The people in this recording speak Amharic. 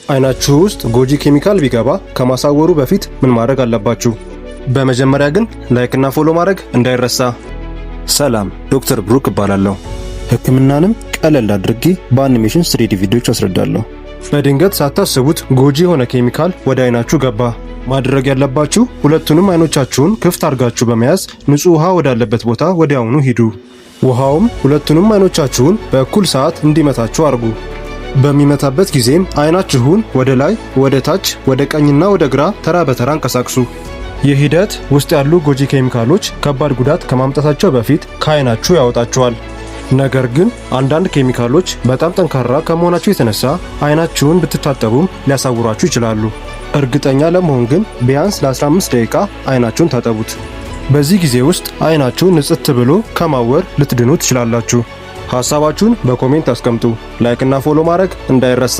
አይናችሁ ውስጥ ጎጂ ኬሚካል ቢገባ ከማሳወሩ በፊት ምን ማድረግ አለባችሁ? በመጀመሪያ ግን like እና follow ማድረግ እንዳይረሳ። ሰላም፣ ዶክተር ብሩክ እባላለሁ። ሕክምናንም ቀለል አድርጌ በ animation 3D ቪዲዮዎች አስረዳለሁ። በድንገት ሳታስቡት ጎጂ የሆነ ኬሚካል ወደ አይናችሁ ገባ። ማድረግ ያለባችሁ ሁለቱንም አይኖቻችሁን ክፍት አድርጋችሁ በመያዝ ንጹህ ውሃ ወዳለበት ቦታ ወዲያውኑ ሂዱ። ውሃውም ሁለቱንም አይኖቻችሁን በእኩል ሰዓት እንዲመታችሁ አድርጉ። በሚመታበት ጊዜም አይናችሁን ወደ ላይ፣ ወደ ታች፣ ወደ ቀኝና ወደ ግራ ተራ በተራ አንቀሳቅሱ። ይህ ሂደት ውስጥ ያሉ ጎጂ ኬሚካሎች ከባድ ጉዳት ከማምጣታቸው በፊት ከአይናችሁ ያወጣቸዋል። ነገር ግን አንዳንድ ኬሚካሎች በጣም ጠንካራ ከመሆናቸው የተነሳ አይናችሁን ብትታጠቡም ሊያሳውሯችሁ ይችላሉ። እርግጠኛ ለመሆን ግን ቢያንስ ለ15 ደቂቃ አይናችሁን ታጠቡት። በዚህ ጊዜ ውስጥ አይናችሁ ንጽት ብሎ ከማወር ልትድኑ ትችላላችሁ። ሐሳባችሁን በ comment አስቀምጡ። Like እና follow ማድረግ እንዳይረሳ።